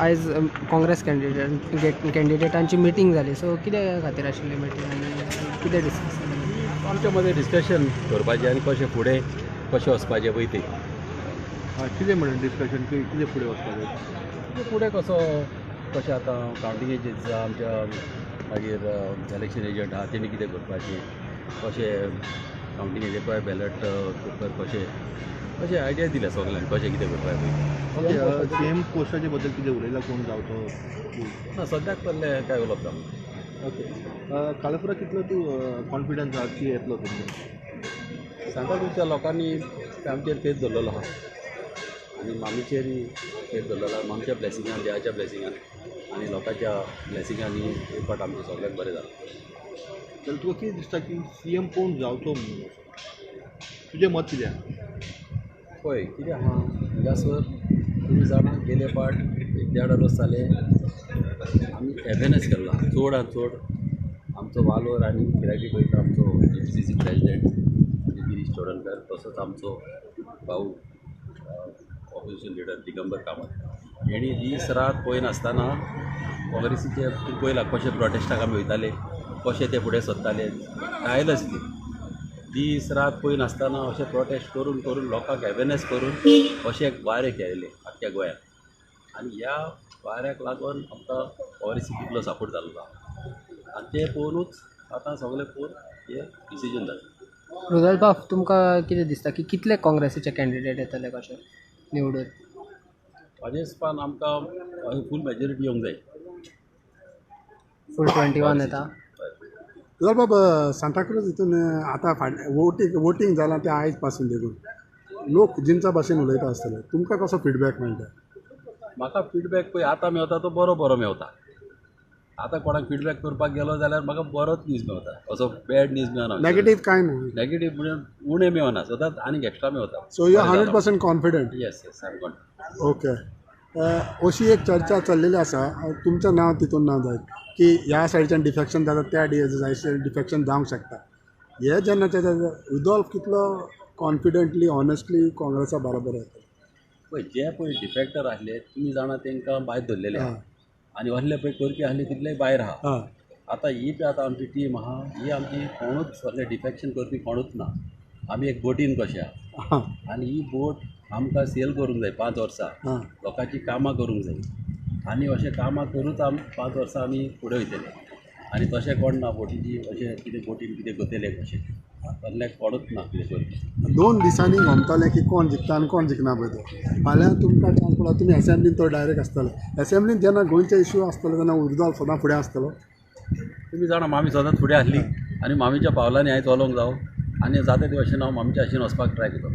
आयज काँग्रेस कॅन्डिडेटांची मिटींग जाली, सो कितें खातीर आशिल्ली मिटींग आनी कितें डिस्कस जालें? आमच्या मदें डिस्कशन करपाचें आनी कशें फुडें कशें वचपाचें पळय तें. कितें म्हणून डिस्कशन, कितें फुडें वचपाचें? फुडें कसो कशें आतां कावंटिंगेचे दिसा आमच्या मागीर इलेक्शन एजंट आहा तेणी कितें करपाचें, कशें कावंटिंगेचे पळय बॅलट पेपर कशें अशें आयडिया दिल्या सगल्यांक कशें कितें करपाक पळय. सी एम पोस्टाचे बद्दल कितें उलयला, कोण जावचो? ना, सद्याक तसलें कांय उलोवप जावंक. ओके, कालापुरा कितलो तूं कॉन्फिडन्स आहा की येतलो तुमकां? सांताक्रूजच्या लोकांनी आमचेर फेथ दवरलेलो आहा आनी मामीचेरय फेथ दवरलेलो आहा. मामच्या ब्लेसिंगान, देवाच्या ब्लेसिंगान आनी लोकांच्या ब्लेसिंगांनी एक फावट आमचें सगळ्यांक बरें जालां. जाल्यार तुका कितें दिसता की सी एम कोण जावचो म्हणून, तुजें मत कितें आहा? पळय कितें आहा हांगासर तुमी जाणा, गेले फावट एक देड वर्स जालें आमी अवेरनस केल्लो आहा चड आनी चड. आमचो वालोर आनी कित्याक पळयता आमचो JPCC president Girish Chodankar, तसोच आमचो भाऊ ऑपोजिशन लिडर दिगंबर कामत हेणी दीस रात पळयनासतना काँग्रेसीचे पळयलां कशें प्रोटेस्टाक आमी वयताले, कशें ते फुडें सरताले टायरलेसली दीस रात पळयनासतना अशें प्रोटेस्ट करून करून लोकांक अवेरनस करून अशें एक वारें खेळयलें आख्ख्या गोंयांत. आनी ह्या वाऱ्याक लागून आमकां काँग्रेसीक कितलो सपोर्ट जाल्लो आहा आनी तें पळोवनूच आतां सगळें पळोवन हें डिसिजन जालें. रुदोल्फ, तुमकां कितें दिसता की कितले काँग्रेसीचे कॅन्डिडेट येतले कशे निवडून? म्हाज्या हिसपान आमकां फूल मेजोरिटी येवंक जाय. फूल 21 येता. रुदोल्फ बाब, सांताक्रूज हितून आतां फाटलें वोटींग जालां तें आयज पासून देखून लोक जिनसा भाशेन उलयता आसतले, तुमकां कसो फिडबॅक मेळटा? म्हाका फिडबॅक पळय आतां मेवता तो बरो बरो मेवता. आतां कोणाक फिडबॅक करपाक गेलो जाल्यार म्हाका बरोच न्यूज मेवता, असो बॅड न्यूज मेळना. नॅगेटीव कांय ना? नॅगेटीव म्हणजे उणें मेवना, सदांच आनीक एक्स्ट्रा मेवता. So you are 100% confident? Yes yes, I am confident. Okay, अशी एक चर्चा चल्लेली आसा, तुमचें नांव तितून ना जायत की ह्या सायडीच्यान डिफेक्शन जाता, त्या सायडीच्यान डिफेक्शन जावंक शकता. हे जेन्ना चर्चा, रुदोल्फ कितलो कॉन्फिडंटली ऑनेस्टली काँग्रेसा बरोबर येता? पळय जे पळय डिफेक्टर आसले तुमी जाणा तांकां भायर धरलेले आहा आनी असले पळय करपी आसले तितले भायर आहा. आतां ही पळय आतां आमची टीम आहा, ही आमची कोणूच असले डिफेक्शन करपी कोणूच ना. आमी एक बोटीन कशें आहा आनी ही बोट आमकां सेल करूंक जाय 5 वर्सां, लोकांची कामां करूंक जाय आनी अशें कामां करूच आमी 5 वर्सां आमी फुडें वयतले. आनी तशें कोण ना बोटीची अशें कितें बोटीन कितें करतले कशें तसलें कोणूच ना कितें करपी. 2 दिसांनी गमतलें की कोण जिखता आनी कोण जिखना पळय तो. फाल्यां तुमकां चान्स पडला, तुमी एसेंब्लीन तो डायरेक्ट आसतले. एसेंब्लीन जेन्ना गोंयचे इश्यू आसतले तेन्ना रुदोल्फ सदां फुडें आसतलो. तुमी जाणा मामी सदांच फुडें आसली आनी मामीच्या पावलांनी हांवें चलोवंक जावो आनी जाता ते भशेन हांव मामीच्या भाशेन वचपाक ट्राय करतलो.